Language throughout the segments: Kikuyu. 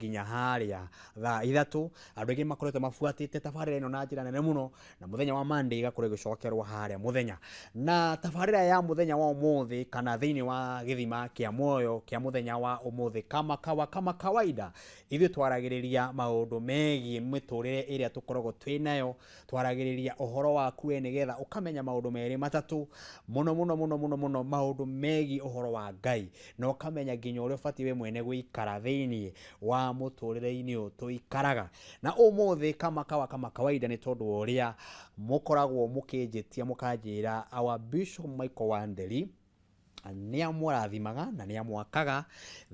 Nginya harĩa thaa 3. Andũ aingĩ makoretwo mabuatĩte tabarĩra ĩno na njĩra nene mũno, na mũthenya wa Monday ĩgakorwo ĩgĩcokerwo harĩa mũthenya. Na tabarĩra ya mũthenya wa ũmũthĩ, kana thĩinĩ wa Gĩthima kĩa Muoyo kĩa mũthenya wa ũmũthĩ, kama kawa kama kawaida, ithuĩ twaragĩrĩria maũndũ megiĩ mĩtũrĩre ĩrĩa tũkoragwo twĩ nayo. Twaragĩrĩria ũhoro waku we, nĩgetha ũkamenya maũndũ merĩ matatũ, mũno mũno mũno mũno mũno maũndũ megiĩ ũhoro wa Ngai, na ũkamenya nginya ũrĩa ũbatiĩ we mwene gũikara thĩinĩ wa mũtũrĩre-inĩ ũyũ tũikaraga. Na ũmũthĩ, kama kawa kama kawaida, nĩ tondũ wa ũrĩa mũkoragwo mũkĩnjĩtia mũkanjĩra our Bishop Michael Wanderi nĩ amũrathimaga na nĩ amwakaga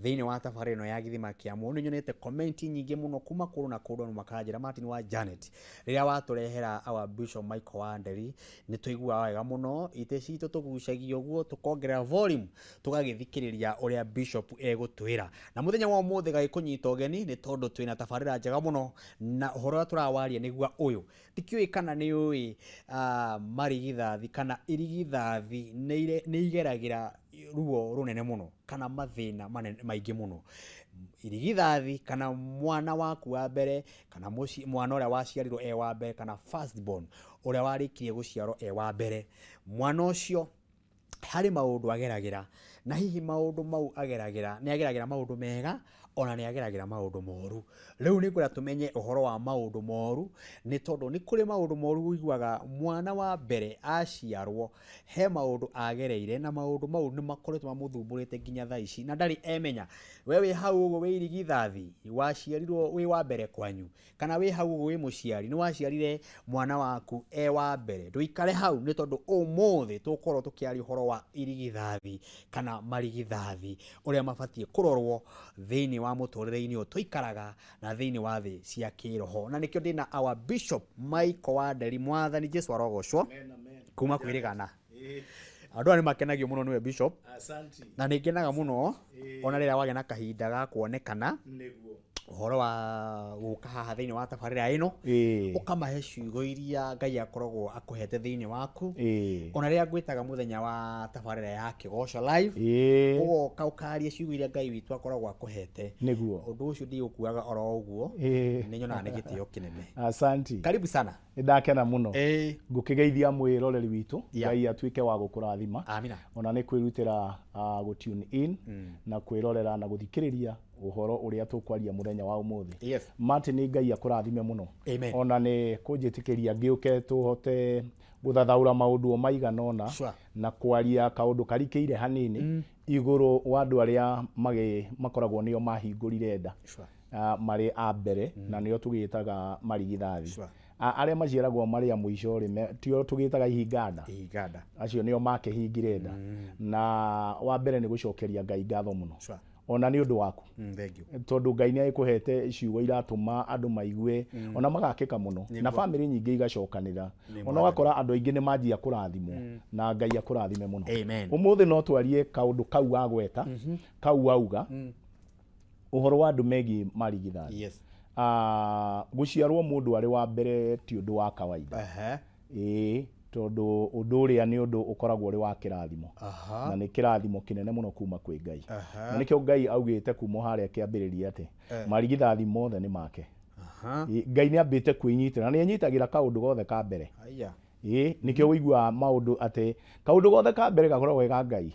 thĩinĩ wa tabarĩra ĩno ya Gĩthima kĩa Muoyo. Nĩ nyonete comment nyingĩ mũno kuma kũndũ na kũndũ, andũ makanjĩra, "Martin wa Janet, rĩrĩa watũrehera our Bishop Michael Wanderi nĩ tũiguaga wega mũno, itĩ citũ tũgucagia ũguo, tũkongerera volume, tũgagĩthikĩrĩria ũrĩa Bishop egũtwĩra." Na mũthenya wa ũmũthĩ gagĩkũnyita ũgeni nĩ tondũ twĩna tabarĩra njega mũno, na ũhoro ũrĩa tũrawaria nĩguo ũyũ. Ndikĩũĩ kana nĩ ũĩ marigithathi kana irigithathi nĩ igeragĩra ruo rũnene mũno kana mathĩna manene maingĩ mũno. Irigithathi kana mwana waku wa mbere, kana mwana ũrĩa waciarirwo e wa mbere, kana first born, ũrĩa warĩkirie gũciarwo e wa mbere, mwana ũcio harĩ maũndũ ageragĩra. Na hihi maũndũ mau ageragĩra, nĩ ageragĩra maũndũ mega, ona nĩ ageragĩra maũndũ moru. Rĩu nĩ ngwenda tũmenye ũhoro wa maũndũ moru, nĩ tondũ nĩ kũrĩ maũndũ moru ũiguaga mwana wa mbere aciarwo he maũndũ agereire, na maũndũ mau nĩ makoretwo mamũthumbũrĩte nginya thaa ici na ndarĩ emenya. We wĩ hau ũguo wĩ irigithathi, waciarirwo wĩ wa mbere kwanyu, kana wĩ hau ũguo wĩ mũciari, nĩ waciarire mwana waku e wa mbere, ndũikare hau, nĩ tondũ ũmũthĩ tũgũkorwo tũkĩaria ũhoro wa irigithathi kana marigithathi, ũrĩa mabatiĩ kũrorwo thĩinĩ wa mũtũrĩre-inĩ ũyũ tũikaraga na thĩinĩ wa thĩ cia kĩroho. Na nĩkĩo ndĩna our Bishop Michael Wanderi. Mwathani Jesu arogocwo. Kuma kwĩrĩgana, andũ aya nĩ makenagio mũno nĩwe, Bishop. Asante. Na nĩ ngenaga mũno ona rĩrĩa wagĩa na kahinda ga kuonekana ũhoro wa gũka haha thĩinĩ wa tabarĩra ĩno, ũkamahe ciugo iria Ngai akoragwo akũhete thĩinĩ waku. Ona rĩrĩa ngwĩtaga mũthenya wa tabarĩra ya Kĩgoco Live, ũgoka ũkaria ciugo iria Ngai witũ akoragwo akũhete. Ũndũ ũcio ndigũkuaga oro ũguo, nĩ nyonaga nĩ gĩtĩo kĩnene. Asante. Karibu sana. Nĩ ndakena mũno. Ngũkĩgeithia mwĩroreri witũ. Ngai atuĩke wa gũkũrathima. Amina. Ona nĩ kwĩrutĩra gũ tune in na kwĩrorera na gũthikĩrĩria ũhoro ũrĩa tũkwaria mũthenya wa ũmũthĩ. Martin, Ngai akũrathime mũno. Amen. Ona nĩ kũnjĩtĩkĩria ngĩũke tũhote gũthathaũra maũndũ o maigana ũna na kwaria kaũndũ karikĩire hanini igũrũ wa andũ arĩa makoragwo nĩo mahingũrire nda marĩ a mbere, na nĩo tũgĩtaga marigithathi. Arĩa maciaragwo marĩ a mũico rĩ, tio tũgĩtaga ihinganda. Ihinganda. Acio nĩo makĩhingire nda. Na wa mbere nĩ gũcokeria Ngai ngatho mũno ona nĩ ũndũ waku, Thank you. Tondũ Ngai nĩ agĩkũhete ciugo iratũma andũ maigue ona magakĩka mũno, na bamĩrĩ nyingĩ igacokanĩra, ona ũgakora andũ aingĩ nĩ manjia kũrathimwo, na Ngai akũrathime mũno. Amen. Ũmũthĩ no twarie kaũndũ kau wagweta, kau wauga, ũhoro wa andũ megiĩ marigithathi. Gũciarwo mũndũ arĩ wa mbere ti ũndũ wa kawaida. Ĩĩ, tondũ ũndũ ũrĩa nĩ ũndũ ũkoragwo ũrĩ wa kĩrathimo, na nĩ kĩrathimo kĩnene mũno kuma kwĩ Ngai. Na nĩkĩo Ngai augĩte kuma harĩa kĩambĩrĩria atĩ marigithathi mothe nĩ make. Ĩĩ, Ngai nĩ ambĩte kwĩnyitĩra, na nĩ enyitagĩra kaũndũ gothe ka mbere. Ĩĩ, nĩkĩo ũiguaga maũndũ atĩ kaũndũ gothe ka mbere gakoragwo ge ka Ngai.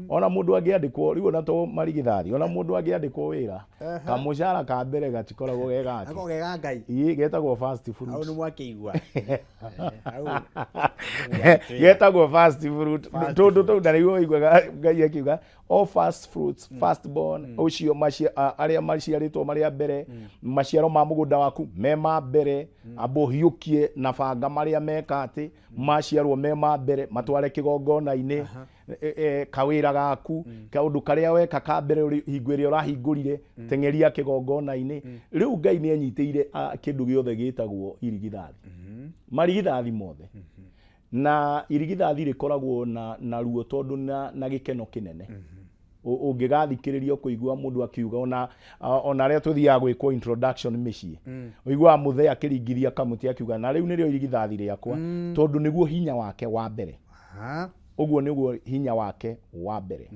Ona mũndũ angĩandĩkwo rĩu, ona to marigithathi, ona mũndũ angĩandĩkwo wĩra, kamũcara ka mbere gatikoragwo ge gake. Gako ge ga Ngai. Ĩĩ, getagwo first fruit. Hau nĩ mwakĩigua. Hau. Getagwo first fruit. First. Tũndũ tũu, na nĩguo ũiguaga Ngai akiuga all first fruits, first born, ũcio arĩa maciarĩtwo marĩ a mbere, maciaro ma mũgũnda waku me ma mbere, amba ũhiũkie na banga marĩa meka atĩ maciarwo me ma mbere, matware kĩgongona-inĩ. Kawĩra gaku, kaũndũ karĩa weka ka mbere, hingo ĩrĩa ũrahingũrire, teng'eria kĩgongona-inĩ. Rĩu Ngai nĩ enyitĩire kĩndũ gĩothe gĩtagwo irigithathi, marigithathi mothe. Na irigithathi rĩkoragwo na ruo tondũ na gĩkeno kĩnene. Ũngĩgathikĩrĩria ũkũigua mũndũ akiuga, ona arĩa tũthiaga gwĩkwo introduction mĩciĩ, ũiguaga mũthee akĩringithia kamũtĩ akiuga, "Na rĩu nĩrĩo irigithathi rĩakwa," tondũ nĩguo hinya wake wa mbere. Ũguo nĩguo hinya wake wa mbere.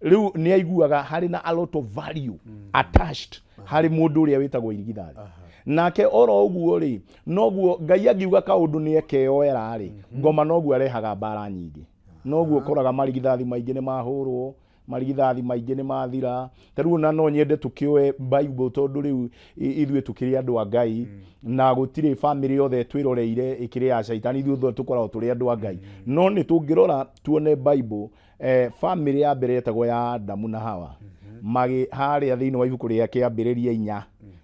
Rĩu nĩ aiguaga harĩ na a lot of value attached harĩ mũndũ ũrĩa wĩtagwo irigithathi. Nake oro ũguo rĩ, noguo Ngai angiuga kaũndũ nĩ ekeyoera rĩ, ngoma noguo arehaga mbara nyingĩ. Noguo ũkoraga marigithathi maingĩ nĩ mahũrwo, marigithathi maingĩ nĩ mathira. Ta rĩu ona no nyende tũkĩoe Bible, tondũ rĩu ithuĩ tũkĩrĩ andũ a Ngai, na gũtirĩ bamĩrĩ yothe twĩroreire ĩkĩrĩ ya caitani, ithuĩ othe tũkoragwo tũrĩ andũ a Ngai. No nĩ tũngĩrora tuone Bible, bamĩrĩ ya mbere yetagwo ya Adamu na Hawa, magĩ harĩa thĩinĩ wa ibuku rĩa Kĩambĩrĩria 4,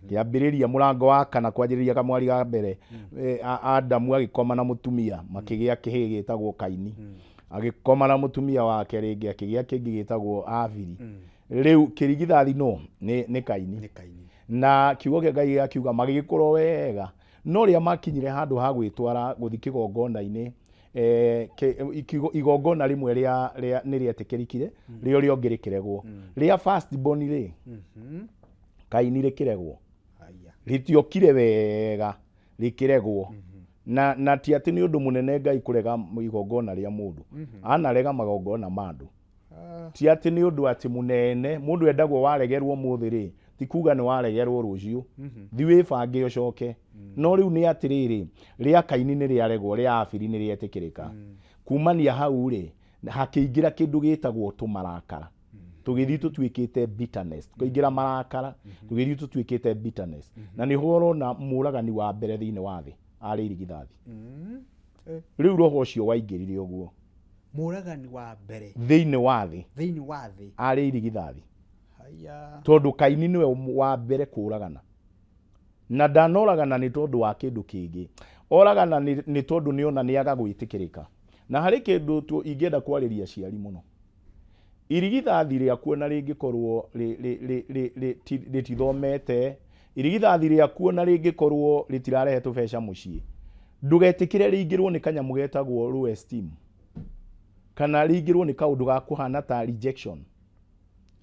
Kĩambĩrĩria mũrango wa 4 kwanjĩrĩria kamwari ga mbere, Adamu agĩkoma na mũtumia, makĩgĩa kĩhĩĩ gĩtagwo Kaini. Agĩkoma na mũtumia wake rĩngĩ, akĩgĩa kĩngĩ gĩtagwo Abili. Rĩu kĩrigithathi no nĩ Kaini. Nĩ Kaini. Na kiugo kĩa Ngai gĩgakiuga magĩgĩkũra wega, no rĩrĩa makinyire handũ ha gwĩtwara gũthiĩ kĩgongona-inĩ, igongona rĩmwe nĩ rĩetĩkĩrĩkire, rĩo rĩongĩ rĩkĩregwo. Rĩa first born rĩ, Kaini rĩkĩregwo. Rĩtiokire wega, rĩkĩregwo. Na ti atĩ nĩ ũndũ mũnene Ngai kũrega igongona rĩa mũndũ. Anarega magongona ma andũ. Ti atĩ nĩ ũndũ atĩ mũnene, mũndũ endagwo waregerwo ũmũthĩ rĩ, ti kuga nĩ waregerwo rũciũ. Thi wĩbange ũcoke. No rĩu nĩ atĩrĩrĩ, rĩa Kaini nĩ rĩaregwo, rĩa Abili nĩ rĩetĩkĩrĩka. Kumania hau rĩ, hakĩingĩra kĩndũ gĩtagwo tũmarakara. Tũgĩthiĩ tũtuĩkĩte bitterness, tũkaingĩra marakara, tũgĩthiĩ tũtuĩkĩte bitterness. Na nĩho ũrona mũragani wa mbere thĩinĩ wa thĩ arĩ irigithathi. Rĩu roho ũcio waingĩrire ũguo. Mũragani wa mbere thĩinĩ wa thĩ. Thĩinĩ wa thĩ. Arĩ irigithathi. Tondũ Kaini nĩwe wa mbere kũragana. Na ndanoragana nĩ tondũ wa kĩndũ kĩngĩ. Oragana nĩ tondũ nĩona nĩaga gwĩtĩkĩrĩka. Na harĩ kĩndũ ingĩenda kwarĩria aciari mũno. Irigithathi rĩaku ona rĩngĩkorwo rĩtithomete, irigithathi rĩaku ona rĩngĩkorwo rĩtirarehe tũbeca mũciĩ, ndũgetĩkĩre rĩingĩrwo nĩ kanyamũ getagwo low esteem, kana rĩingĩrwo nĩ kaũndũ ga kũhana ta rejection,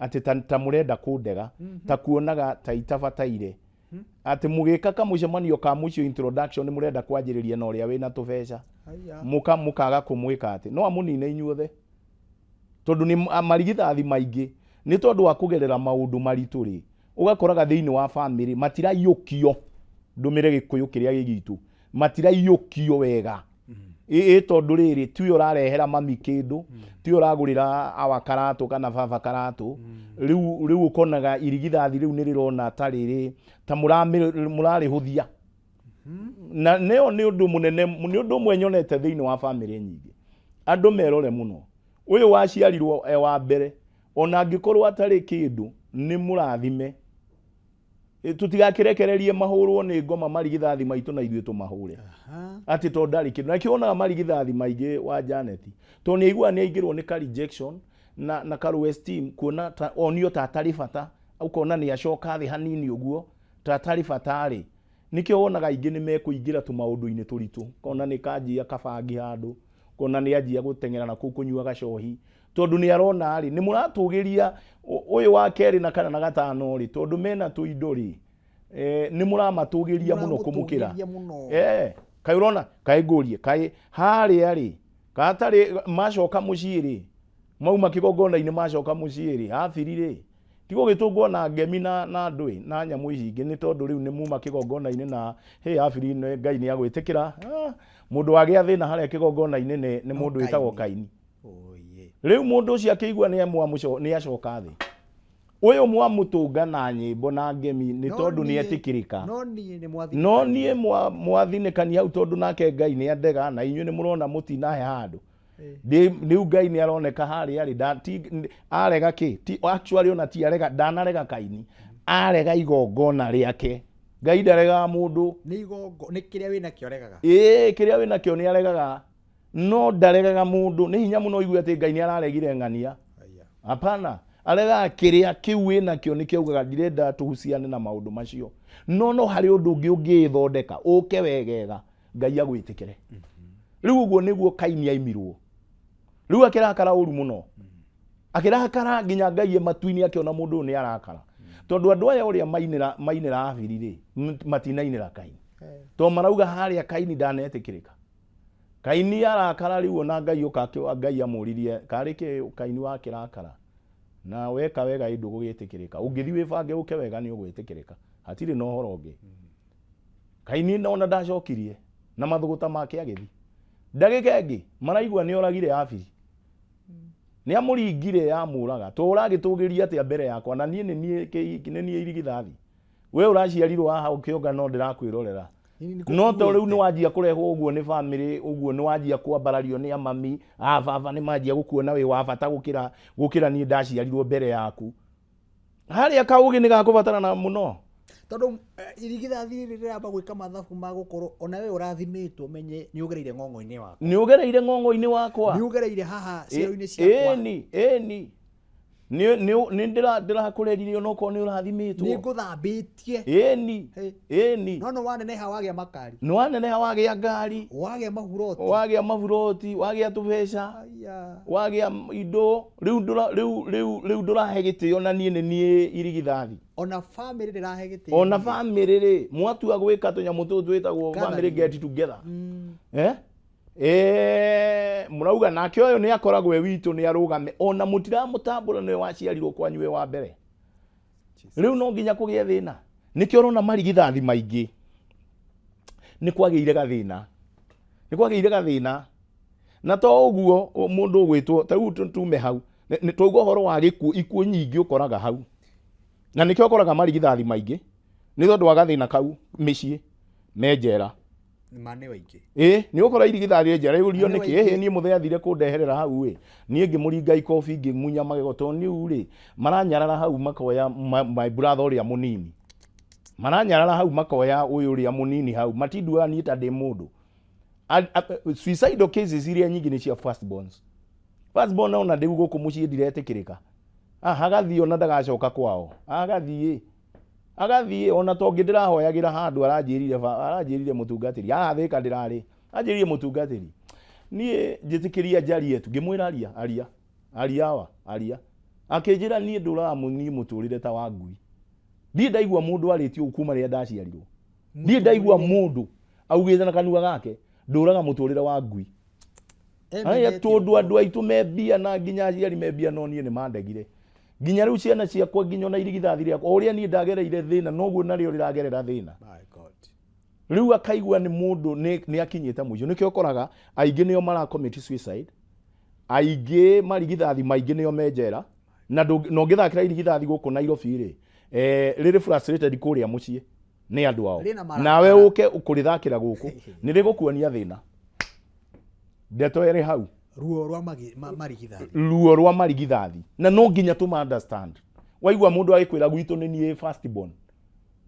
atĩ ta mũrenda kũndega, ta kuonaga ta itabataire, atĩ mũgĩka kamũcemanio ka mũciĩ introduction mũrenda kwanjĩrĩria na ũrĩa wĩna tũbeca, mũkaga kũmwĩka atĩ no amũnine inyuothe, tondũ nĩ marigithathi maingĩ nĩ tondũ wa kũgerera maũndũ maritũ rĩ, ũgakoraga thĩinĩ wa bamĩrĩ matiraiyũkio, ndũmĩre gĩkũyũ kĩrĩa gĩ gitũ, matiraiyũkio wega. Ĩ tondũ rĩrĩ, tiwe ũrarehera mami kĩndũ, tiwe ũragũrĩra awa karatũ kana baba karatũ, rĩu ũkonaga irigithathi rĩu nĩ rĩrona ta rĩrĩ, ta mũrarĩhũthia. Na nĩyo nĩ ũndũ mũnene, nĩ ũndũ ũmwe nyonete thĩinĩ wa bamĩrĩ nyingĩ. Andũ merore mũno. Ũyũ waciarirwo e wa mbere, ona angĩkorwo atarĩ kĩndũ, nĩ mũrathime. Tũtigakĩrekererie mahũrwo nĩ ngoma marigithathi maitũ na ithuĩ tũmahũre. Atĩ tondũ ndarĩ kĩndũ. Na kĩo wonaga marigithathi maingĩ wa Janet, tondũ nĩ aiguaga nĩ aingĩrwo nĩ ka rejection na ka low esteem, kuona ta onio ta atarĩ bata, ũkona nĩ acoka thĩ hanini ũguo, ta atarĩ bata rĩ. Nĩkĩo wonaga aingĩ nĩ mekũingĩra tũmaũndũ-inĩ tũritũ, ũkona nĩ kanjia kabangi handũ, ũkona nĩ anjia gũteng'era na kũu kũnyua gacohi, tondũ nĩ arona rĩ, nĩ mũratũgĩria ũyũ wa kerĩ na kana na gatano rĩ, tondũ mena tũindo rĩ, nĩ mũramatũgĩria mũno kũmũkĩra. Mũramũtũgĩria mũno. Kaĩ ũrona, kaĩ ngũrie, kaĩ harĩa rĩ, katarĩ macoka mũciĩ rĩ, mauma kĩgongona-inĩ macoka mũciĩ rĩ, Abiri rĩ, ti gũgĩtũngwo na ngemi na ndũĩ na nyamũ ici ingĩ, nĩ tondũ rĩu nĩ muma kĩgongona-inĩ na hĩ Abiri nĩ Ngai nĩ agwĩtĩkĩra. Mũndũ wagĩa thĩna harĩa kĩgongona-inĩ nĩ mũndũ wĩtagwo Kaini. Rĩu mũndũ ũcio akĩigua nĩ acoka thĩ. Ũyũ mwamũtũnga na nyĩmbo na ngemi nĩ tondũ nĩ etĩkĩrĩka. No niĩ nĩ mwathinĩkania. No niĩ mwathinĩkania hau tondũ nake Ngai nĩ andega na inyuĩ nĩ mũrona mũtinahe handũ. Rĩu Ngai nĩ aroneka harĩa rĩ, arega kĩ? Ti, actually ona ti arega, ndanarega Kaini. Arega igongona rĩake. Ngai ndaregaga mũndũ. Nĩ igongo, nĩ kĩrĩa wĩnakĩo aregaga. Ĩĩ, kĩrĩa wĩnakĩo nĩ aregaga. No ndaregaga mũndũ. Nĩ hinya mũno ũigue atĩ Ngai nĩ araregire ng'ania. Hapana. Aregaga kĩrĩa kĩu wĩnakĩo nĩkĩo augaga ndirenda tũhuciane na maũndũ macio. No no harĩ ũndũ ũngĩ ũngĩĩthondeka, ũke wegega, Ngai agwĩtĩkĩre. Rĩu ũguo nĩguo Kaini aimirwo. Rĩu akĩrakara ũru mũno. Akĩrakara nginya Ngai e matu-inĩ akĩona mũndũ ũyũ nĩ arakara. Tondũ andũ aya ũrĩa mainĩra Abiri rĩ, matinainĩra Kaini. Tondũ marauga harĩa Kaini ndanetĩkĩrĩka. Kaini arakara rĩu ona Ngai ũka Ngai amũririe, karĩ kĩ Kaini wakĩrakara? Na weka wega ĩ ndũgũgĩtĩkĩrĩka. Ũngĩthiĩ wĩbange ũke wega nĩ ũgwĩtĩkĩrĩka. Hatirĩ na ũhoro ũngĩ. Kaĩ niĩ ona ndacokirie na mathũgũta make agĩthiĩ. Ndagĩka ĩngĩ maraigua nĩ oragire Abiri. Nĩ amũringire yamũraga. To ũragĩtũgĩria atĩa mbere yakwa na niĩ nĩ niĩ nĩ niĩ irigithathi. We ũraciarirwo haha ũkĩonga no ndĩrakwĩrorera. No to rĩu nĩ wanjia kũrehwo ũguo nĩ family ũguo nĩ wanjia kwambarario nĩ amami a baba nĩ manjia gũkuona wĩ wa bata gũkĩra gũkĩra niĩ ndaciarirwo mbere yaku. Harĩa kaũgĩ nĩ gakũbatarana mũno. Tondũ irigithathi rĩrĩ rĩramba gwĩka mathabu ma gũkorwo ona we ũrathimĩtwo menye nĩ ũgereire ng'ong'o-inĩ wakwa. Nĩ ũgereire ng'ong'o-inĩ wakwa. Nĩ ũgereire haha ciero-inĩ ciakwa. Ĩni, ĩni. Nĩ nĩ nĩ ndĩrakũreririe onokorwo nĩ ũrathimĩtwo. Nĩ ngũthambĩtie. Ĩni, ĩni. No nĩ waneneha wagĩa makari. Nĩ waneneha wagĩa ngari. Wagĩa maburoti. Wagĩa maburoti, wagĩa tũbeca. Wagĩa indo, rĩu rĩu rĩu rĩu ndũrahe gĩtĩo na niĩ nĩ niĩ irigithathi. Ona family ndĩrahe gĩtĩo. Ona family rĩ, mwatua gwĩka tũnyamũ tũtũ twĩtagwo family get together. Eh? Eh, mũrauga nake ũyũ nĩ akoragwo e witũ nĩ arũgame ona mũtiramũtambũra nĩwe waciarirwo kwanyu wĩ wa mbere. Rĩu no nginya kũgĩe thĩna. Nĩkĩo ũrona marigithathi maingĩ nĩ kwagĩire gathĩna. Nĩ kwagĩire gathĩna. Na to ũguo mũndũ ũgwĩtwo ta rĩu tume hau nĩ twauga ũhoro wa gĩkuũ ikuũ nyingĩ ũkoraga hau. Na nĩkĩo ũkoraga marigithathi maingĩ nĩ tondũ wa gathĩna kau mĩciĩ me njera. Ma nĩ waingĩ. Ĩ nĩ ũkora irigithathi rĩ njera ũrio Na nĩ nĩkĩ waingĩ. ĩhĩ niĩ mũthee athire kũndeherera hau ĩ niĩ ngĩmũringa ikobi ngĩmunya magego tondũ niĩ rĩ maranyarara hau makoya my brother ũrĩa mũnini maranyarara hau makoya ũyũ ũrĩa mũnini hau matinduaga niĩ ta ndĩ mũndũ. Suicidal cases iria nyingĩ nĩ cia firstborns. Firstborn ona ndĩu gũkũ mũciĩ ndiretĩkĩrĩka. Ah, agathiĩ ona ndagacoka kwao. Agathiĩ. Agathiĩ ona tongĩ ndĩrahoyagĩra handũ aranjĩrire aranjĩrire mũtungatĩri. Haha Thĩka ndĩrarĩ. Anjĩrire mũtungatĩri. Niĩ njĩtĩkĩria njarie tu. Ngĩmwĩra aria, aria. Aria awa, aria. Akĩnjĩra niĩ ndũraga niĩ mũtũrĩre ta wa ngui. Ndirĩ ndaigua mũndũ arĩtie ũguo kuma rĩrĩa ndaciarirwo. Ndirĩ ndaigua mũndũ augĩte na kanua gake ndũraga mũtũrĩre wa ngui. Aya tondũ andũ aitũ me mbia na nginya aciari me mbia no niĩ nĩ mandegire. Nginya rĩu ciana ciakwa nginya ona irigithathi rĩakwa o ũrĩa niĩ ndagereire thĩna noguo narĩo rĩragerera thĩna. Rĩu akaigua nĩ mũndũ nĩ akinyĩte mũico. Nĩkĩo ũkoraga aingĩ nĩo mara commit suicide, aingĩ marigithathi maingĩ nĩo me njera na na ũngĩthakĩra irigithathi gũkũ Nairobi rĩ, rĩrĩ frustrated kũrĩa mũciĩ nĩ andũ ao. Rĩna marakara. Nawe ũke kũrĩthakĩra gũkũ nĩ rĩgũkuonia thĩna. Ndeto ĩrĩ hau. Ruo rwa marigithathi. Ruo rwa marigithathi. Na no nginya tũma understand. Waigua mũndũ agĩkwĩra gwitũ nĩ niĩ first born,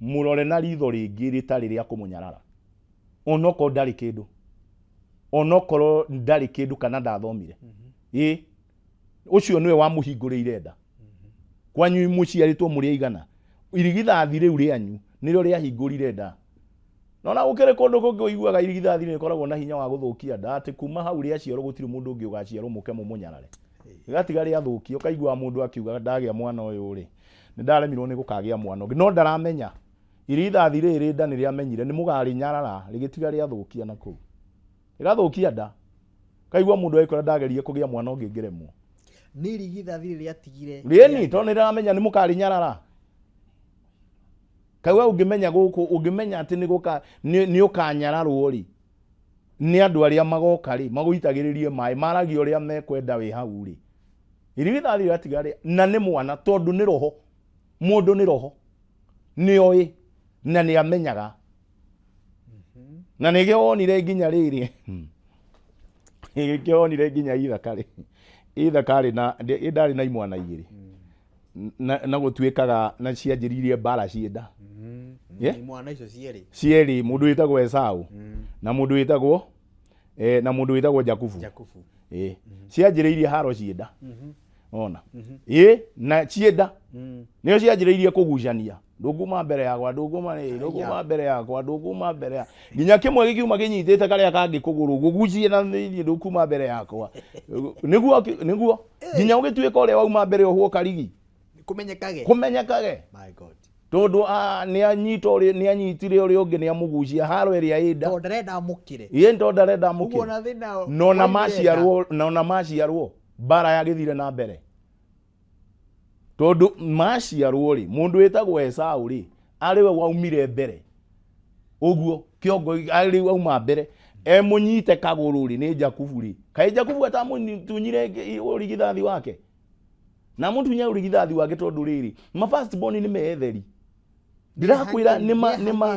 mũrore na ritho rĩngĩ rĩtarĩ rĩa kũmũnyarara. Onokorwo ndarĩ kĩndũ. Onokorwo ndarĩ kĩndũ kana ndathomire. Ĩ, ũcio nĩwe wamũhingũrĩire nda. Kwanyu mũciarĩtwo mũrĩ aigana. Irigithathi rĩu rĩanyu nĩrĩo rĩahingũrire nda. Nona gũkĩrĩ kũndũ kũngĩ ũiguaga irigithathi rĩkoragwo na hinya wa gũthũkia nda atĩ kuma hau rĩaciarwo gũtirĩ mũndũ ũngĩ ũgaciarwo mũke mũmũnyarare. Gĩgatiga rĩathũkia ũkaigua mũndũ akiuga ndagĩa mwana ũyũ rĩ nĩ ndaremirwo nĩ gũkagĩa mwana ũngĩ no ndaramenya irigithathi rĩrĩ nda nĩ rĩamenyire nĩ mũgarĩnyarara rĩgĩtiga rĩathũkia na kũu. Rĩgathũkia nda. Kaigua mũndũ agĩkwĩra ndageria kũgĩa mwana ũngĩ ngĩremwo. Nĩ irigithathi rĩrĩa rĩatigire. Rĩeni tondũ nĩ rĩramenya nĩ mũkarĩnyarara. Kaigua ũngĩmenya gũkũ, ũngĩmenya atĩ nĩ gũka, nĩ ũkanyararwo rĩ, nĩ andũ arĩa magoka rĩ, magũitagĩrĩrie maĩ, maragia ũrĩa mekwenda wĩ hau rĩ. Irigithathi rĩgatiga rĩ, na nĩ mwana tondũ nĩ roho. Mũndũ nĩ roho. Nĩ oĩ na nĩ amenyaga. Na nĩkĩo wonire nginya rĩrĩ. Nĩkĩo wonire nginya Ithaka rĩ. Ithaka arĩ na, ndarĩ na imwana igĩrĩ. Na gũtuĩkaga na cianjĩrĩirie mbara ciĩ nda. Yeah? Imwana icio cierĩ. Cierĩ, mũndũ wĩtagwo Esau na mũndũ wĩtagwo na mũndũ wĩtagwo Jakubu. Jakubu. Cianjĩrĩirie haro ciĩ nda. Ona. Na ciĩ nda. Nĩo cianjĩrĩirie kũgucania. Ndũnguma mbere yakwa, ndũnguma rĩ, ndũnguma mbere yakwa, ndũnguma mbere ya. Nginya kĩmwe gĩkiuma kĩnyitĩte karĩa kangĩ kũgũrũ, gũgucie na thĩinĩ ndũkuma mbere yakwa. Nĩguo, nĩguo. Nginya ũgĩtuĩka ũrĩa wauma mbere ũhwo karigi. Kũmenyekage. Kũmenyekage. My God. Tondũ, nĩ anyita ũrĩa, nĩ anyitire ũrĩa ũngĩ nĩ amũgucia haro ĩrĩa ĩ nda. Tondũ ndarenda amũkĩre. Ĩ, tondũ ndarenda amũkĩre. Ũguo na thĩna Na ona waumire nda. maciarwo, na ona maciarwo, mbara yagĩthire na mbere. Tondũ maciarwo rĩ, mũndũ wĩtagwo Esau rĩ, arĩ we waumire mbere. Ũguo kĩongo arĩ wauma mbere emũnyite kagũrũ rĩ nĩ Jakubu rĩ. Kaĩ Jakubu atamũtunyire ũrigithathi wake? Na mũtunya ũrigithathi wake tondũ rĩrĩ, ma first born nĩ metheri. Ndĩrakwĩra nĩ ma nĩ ma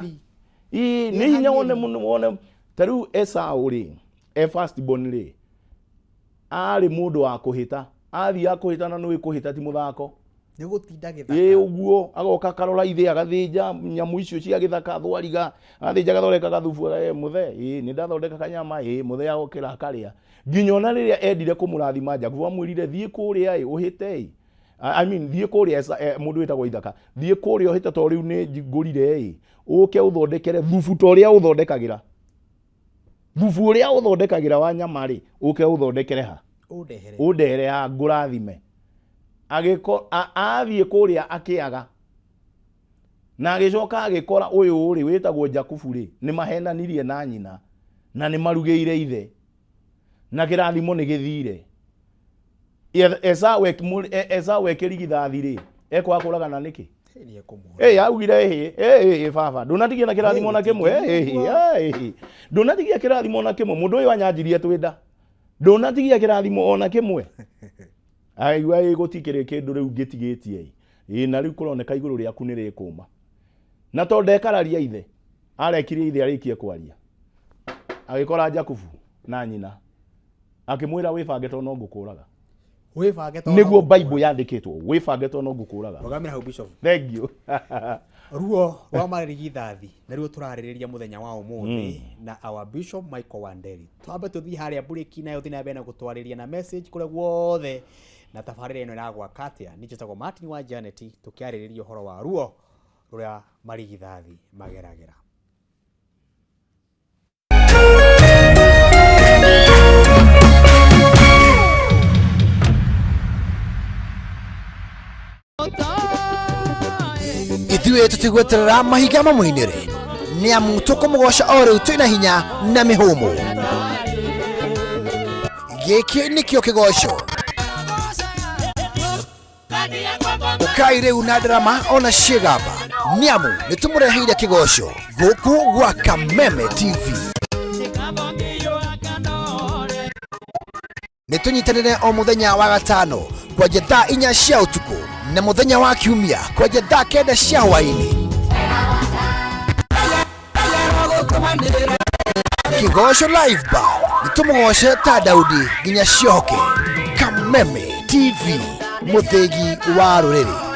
ĩĩ nĩ hinya wone mũno wone ta rĩu Esau rĩ, e first born rĩ, arĩ mũndũ wa kũhĩta. Athiaga kũhĩta na nĩũĩ kũhĩta ti mũthako. Nĩ gũtinda Ĩ gĩthaka. Ũguo agoka akarora ithe agathĩnja nyamũ icio cia gĩthaka thwariga, agathĩnja agathondeka gathubu, mũthee ĩ nĩ ndathondeka kanyama ĩ mũthee agokĩra akarĩa. Nginya ona rĩrĩa endire kũmũrathima Jakubu amwĩrire thiĩ kũrĩa ĩ ũhĩte ĩ. I mean thiĩ kũrĩa mũndũ wĩtagwo Ithaka, thiĩ kũrĩa ũhĩte tondũ rĩu nĩ ngũrire ĩ, ũke ũthondekere thubu ta ũrĩa ũthondekagĩra. Thubu ũrĩa ũthondekagĩra wa nyama rĩ, ũke ũthondekere ha? Ũndehere. Ũndehere ha ngũrathime. Agĩko athiĩ kũrĩa akĩaga. Na agĩcoka agĩkora ũyũ rĩ wĩtagwo Jakubu rĩ, nĩ mahenanirie na nyina na nĩ marugĩire ithe. Na kĩrathimo nĩ gĩthire. Esau ekĩrigithathi rĩ, ekwaga kũragana nĩkĩ? Nĩ ekũmũra. Ĩ augire ĩ ĩ ĩ baba ndũnatigia na kĩrathimo na kĩmwe ĩ ĩ ndũnatigia kĩrathimo na kĩmwe mũndũ ũyũ anyanjirie twĩ nda ndũnatigia kĩrathimo ona kĩmwe aigua ĩ gũtikĩrĩ kĩndũ rĩu ngĩtigĩtie ĩ ĩ na rĩu kũroneka igũrũ rĩaku nĩ rĩkũma na tondũ ndekararia ithe arekirie ithe arĩkie kwaria agĩkora Jakubu na nyina akĩmwĩra wĩbange tondũ no ngũkũraga. Wĩbange tondũ nĩguo Bible yandĩkĩtwo wĩbange tondũ no ngũkũraga. Rũgamĩra hau, Bishop. Thank you. Ruo rwa marigithathi nĩruo tũrarĩrĩria mũthenya wa ũmũthĩ na our Bishop Michael Wanderi. Twambe tũthiĩ harĩa mburĩki nayo thiĩ na mbere na gũtwarĩria na message kũrĩa guothe na tabarĩra ĩno ĩragwaka atĩa. Niĩ njĩtagwo Martin wa Janet tũkĩarĩrĩria ũhoro wa ruo rũrĩa marigithathi mageragĩra. Ithuĩ tũtigweterera mahinga mamũinĩre nĩ amu tũkũmũgoca o rĩu twĩna hinya na mĩhũmũ. Gĩkĩ nĩkĩo kĩgoco ũkai rĩu na ndarama ona ciĩgamba nĩ amu nĩ tũmũreheire kĩgoco gũkũ gwa Kameme TV. Nĩ tũnyitanĩre o mũthenya wa gatano kwanja thaa 4 cia ũtukũ na mũthenya wa kiumia kwanja thaa 9 cia hwaĩ-inĩ. Kĩgoco Live Band nĩ tũmũgoce ta Daudi nginya ciohoke. Kameme TV, mũthĩgi wa rũrĩrĩ.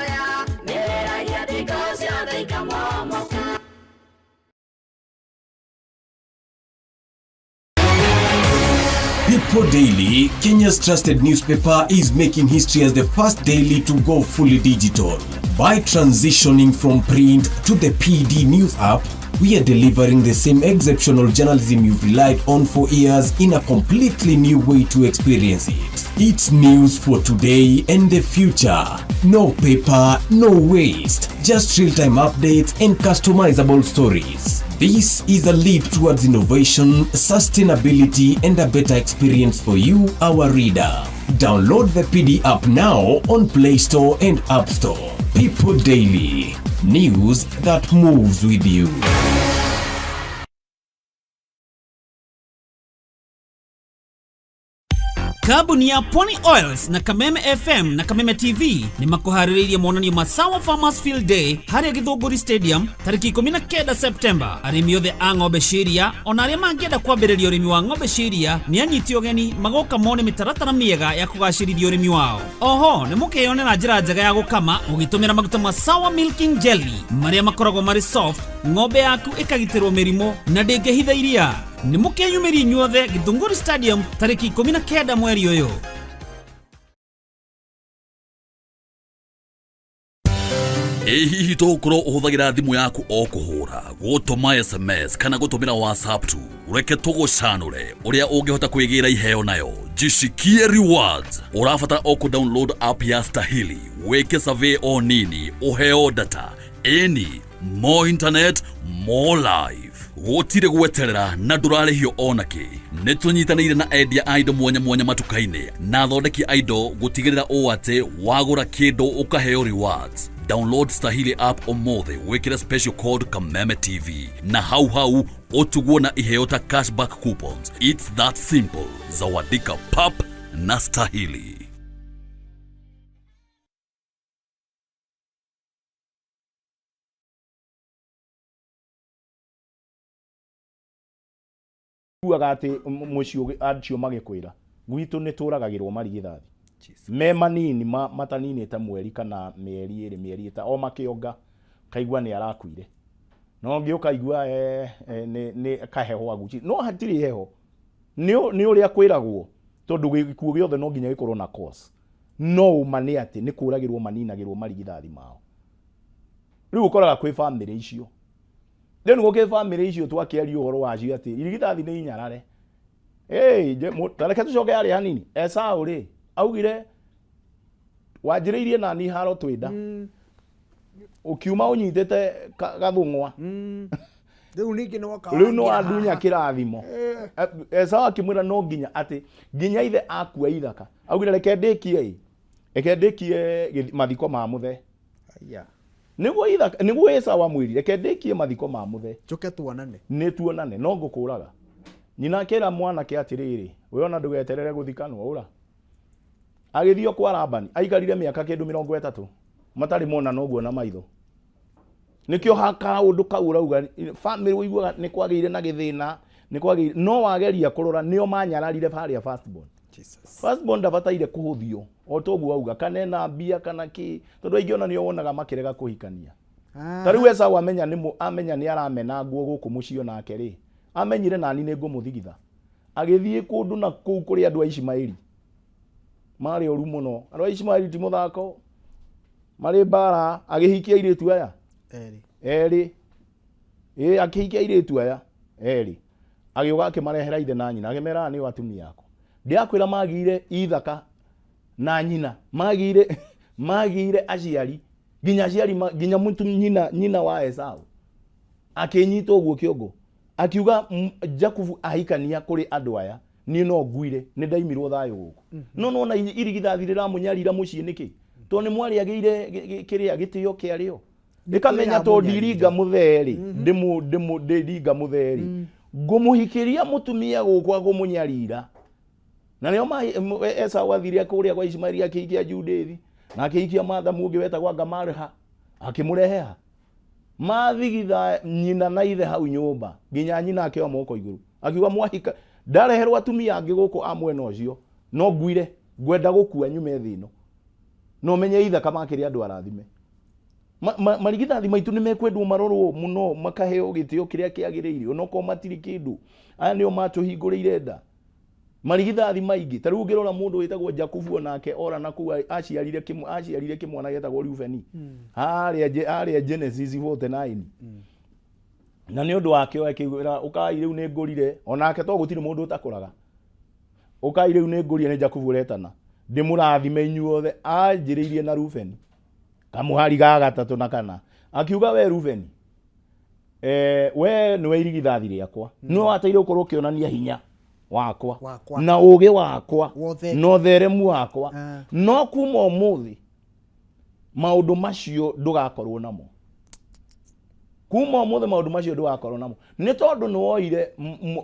People Daily, Kenya's trusted newspaper, is making history as the first daily to go fully digital. By transitioning from print to the PD News app, we are delivering the same exceptional journalism you've relied on for years in a completely new way to experience it. It's news for today and the future. No paper, no waste. Just real-time updates and customizable stories. This is a leap towards innovation, sustainability, and a better experience for you, our reader. Download the PD app now on Play Store and App Store. People Daily. News that moves with you. Kambuni ya Pwani Oils na Kameme FM na Kameme TV nĩ makũharĩrĩirie monanio ma Sawa Farmers Field Day harĩa Gĩthũngũri Stadium tarĩki 19 Septemba. Arĩmi othe a ng'ombe cia iria ona arĩa mangĩenda kwambĩrĩria ũrĩmi wa ng'ombe cia iria nĩ anyiti ũgeni magoka mone mĩtaratara mĩega ya kũgacĩrithia ũrĩmi wao. Oho nĩ mũkeyonera njĩra njega ya gũkama ũgĩtũmĩra maguta ma Sawa Milking Jelly marĩa makoragwo marĩ soft, ng'ombe yaku ĩkagitĩrwo mĩrimũ na ndĩngĩhitha iria. Nĩ mũkeyumĩria inyuothe Gĩthũngũri Stadium tarĩki 19 mweri ũyũ. Ĩ hihi tũgũkorwo ũhũthagĩra thimũ yaku o kũhũra, gũtũma SMS kana gũtũmĩra WhatsApp tu? Reke tũgũcanũre ũrĩa ũngĩhota kwĩgĩra iheo nayo. Jishikie rewards. Ũrabatara o kũ download app ya Stahili, wĩke survey o nini, ũheo data. Ĩni, more internet, more life. Gũtirĩ gweterera na ndũrarĩhio ona kĩ. Nĩ tũnyitanĩire na endia a indo mwanya mwanya matuka-inĩ na athondeki a indo gũtigĩrĩra ũũ atĩ wagũra kĩndũ ũkaheo rewards. Download Stahili app ũmũthĩ wĩkĩre special code Kameme TV na hau hau ũtugwo na iheo ta cashback coupons. It's that simple. Zawadika pap na Stahili. Ugaga atĩ mũciĩ acio magĩkwĩra gwitũ nĩ tũragagĩrwo marigithathi me manini mataninĩte mweri kana mĩeri ĩrĩ mĩeri ĩta o makĩonga kaigua nĩ arakuire no ngĩ ũkaigua nĩ kaheho aguci no hatirĩ heho nĩ ũrĩa kwĩragwo tondũ gĩkuũ gĩothe no nginya gĩkorwo na cause no ũma nĩ atĩ nĩ kũragĩrwo maninagĩrwo marigithathi mao rĩu ũkoraga kwĩ bamĩrĩ icio rĩu nĩguo kĩ bamĩrĩ icio twakĩaria ũhoro wacio atĩ irigithathi nĩ inyarare Hey, ta reke tũcoke harĩa hanini Esau rĩ augire wanjĩrĩirie nani haro twĩnda ũkiuma ũnyitĩte gathũng'wa Rĩu ningĩ nĩ woka rĩu nĩ waingĩra wandunya haha. kĩrathimo Esau akĩmwĩra no nginya atĩ nginya ithe akua ithaka augire reke ndĩkie ĩ reke ndĩkie mathiko ma mũthee Aya. Nĩguo ithaka nĩguo Esau amwĩrire reke ndĩkie mathiko ma mũthee Njũke tuonane. Nĩ tuonane no ngũkũraga. Nyina akĩra mwanake atĩrĩrĩ, we ona ndũgeterere gũthikanwo ũra. Agĩthiĩ o kwa Labani, aikarire mĩaka kĩndũ 30 matarĩ monana ũguo na maitho. Nĩkĩo kaũndũ kau ũrauga family ũiguaga nĩ kwagĩire na gĩthĩna, nĩ kwagĩire no wageria kũrora nĩo manyararire harĩa first born. Jesus. First born ndabataire kũhũthio o ta ũguo auga kana ena mbia kana kĩ tondũ aingĩ ona nĩo wonaga makĩrega kũhikania. Ta rĩu Esau amenya nĩ amenya nĩ aramenangwo gũkũ mũciĩ onake rĩ, amenyire nani nĩ ngũmũthigitha. Agĩthiĩ kũndũ na kũu kũrĩ andũ a Ishimaeli. Marĩ oru mũno. Andũ a Ishimaeli ti mũthako. Marĩ mbara, agĩhikia airĩtu aya. Erĩ. Erĩ. Ĩ akĩhikia airĩtu aya erĩ. Agĩũka akĩmarehera ithe na nyina, akĩmera aya nĩo atumia akwa. Ndĩrakwĩra magĩire ithaka na nyina, magĩire magĩire aciari, nginya aciari nginya mũtu nyina, nyina wa Esau akĩnyita ũguo kĩongo akiuga Jakubu ahikania kũrĩ andũ aya niĩ no nguire nĩ ndaimirwo thayũ gũkũ. No nona irigithathi rĩramũnyarira mũciĩ nĩkĩ? Tondũ nĩ mwarĩagĩire kĩrĩa gĩtĩo kĩarĩo. Rĩkamenya tondũ ndiringa mũthee rĩ, ndĩringa mũthee rĩ, ngũmũhikĩria mũtumia gũkũ akũmũnyarira. Na nĩo Esau athire kũrĩa kwa Ishimaeli akĩhikia Judithi na akĩhikia Mathamu ũngĩ wetagwo Gamalha akĩmũrehe ha. Mathigitha nyina na ithe hau nyũmba nginya nyina akĩoya moko igũrũ akiuga mwahika ndareherwo atumia angĩ gũkũ a mwena ũcio no nguire ngwenda gũkua nyume thĩ ĩno. No menye ithaka makĩrĩ andũ arathime. Marigithathi maitũ nĩ mekwendwo marorwo mũno makaheo gĩtĩo kĩrĩa kĩagĩrĩire onokorwo matirĩ kĩndũ. Aya nĩo matũhingũrĩire nda. Marigithathi maingĩ ta rĩu ũngĩrora mũndũ wĩtagwo Jakubu onake ora na kũu aciarire aciarire kĩmwana gĩtagwo Reuben. Harĩa Genesis 49. Na nĩ ũndũ wake akĩra ũkai rĩu nĩ ngũrire onake to gũtirĩ mũndũ ũtakũraga. Ũkai rĩu nĩ ngũrire nĩ Jakubu ũretana. Ndĩmũrathime inyuothe anjĩrĩirie na Reuben. Kamũhari ga gatatũ na kana. Akiuga we Reuben, we nĩwe irigithathi rĩakwa. Nĩwe wataire gũkorwo ũkĩonania hinya wakwa Wakwa. na ũgĩ wakwa Wothe. na ũtheremu wakwa. No kuma ũmũthĩ maũndũ macio ndũgakorwo namo. Kuma ũmũthĩ maũndũ macio ndũgakorwo namo. Nĩ tondũ nĩ woire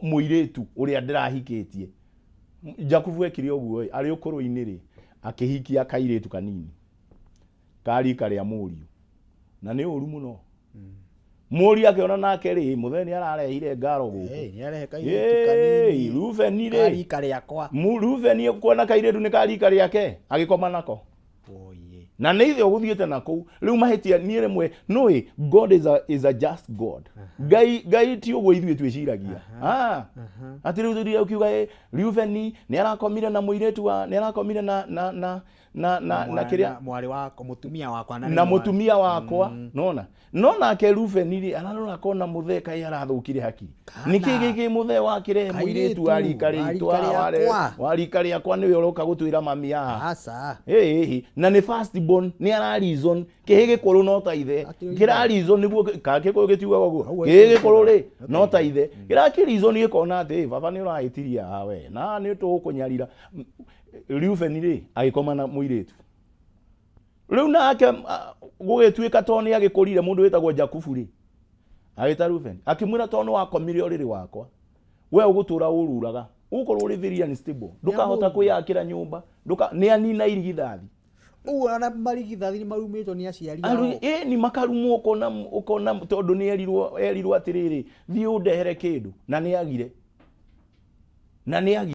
mũirĩtu ũrĩa ndĩrahikĩtie. Jakubu ekire ũguo ĩ, arĩ ũkũrũ-inĩ rĩ, akĩhikia kairĩtu kanini ka rika rĩa mũriũ. Na nĩ ũru mũno. Mũriũ akĩona nake rĩ, mũthee nĩ ararehire ngaro gũkũ. Hey, nĩ arehe kairĩtu kanini. Rubeni rĩ. Ka rika rĩakwa. Rubeni kuona kairĩtu nĩ ka rika rĩake, agĩkoma nako. Oye. Na nĩ ithe ũgũthiĩte na kũu. Rĩu mahĩtia niĩ rĩmwe, nũĩ, God is a just God. Ngai ti ũguo ithuĩ twĩciragia. Atĩ rĩu tũthiĩ ũkiuga, Rubeni nĩ arakomire na mũirĩtu wa, nĩ arakomire na, na, na, na na na kĩrĩa mwarĩ wakwa mũtumia wakwa na mũtumia wakwa nona no nake Rubeni rĩ ararora akona mũthee kaĩ arathũkire hakiri nĩkĩ gĩkĩ mũthee wakĩrehe mũirĩtu wa rika Kairĩtu, rĩitũ wa rika rĩakwa. wa rika rĩakwa nĩwe ũroka gũtwĩra mami haha aca ĩĩ na nĩ first born nĩ ara reason kĩhĩ gĩkũrũ no ta ithe Akĩoiga. kĩra reason nĩguo ka gĩkũyũ gĩtiugaga ũguo Ũguo kĩhĩ gĩkũyũ gĩkũrũ rĩ gĩtiugaga. no ta ithe kĩra reason gĩkona atĩ "Ĩ, baba nĩ ũrahĩtirie haha we na nĩ tũgũkũnyarira Reuben rĩ agĩkoma na mũirĩtu rĩu nake ah, gũgĩtuĩka tondũ nĩ agĩkũrire mũndũ wĩtagwo Jakubu rĩ agĩta Reuben akĩmwĩra tondũ nĩ wakomire ũrĩrĩ wakwa we ũgũtũra ũruraga ũgũkorwo ũrĩ very unstable ndũkahota kwĩyakĩra nyũmba ndũka nĩ anina irigithathi ũguo ona marigithathi nĩ marumĩtwo nĩ aciari ao. Ĩ ni makarumwo ũkona ũkona tondũ nĩ erirwo erirwo atĩrĩrĩ thiĩ ũndehere kĩndũ na nĩ agire na nĩ agire.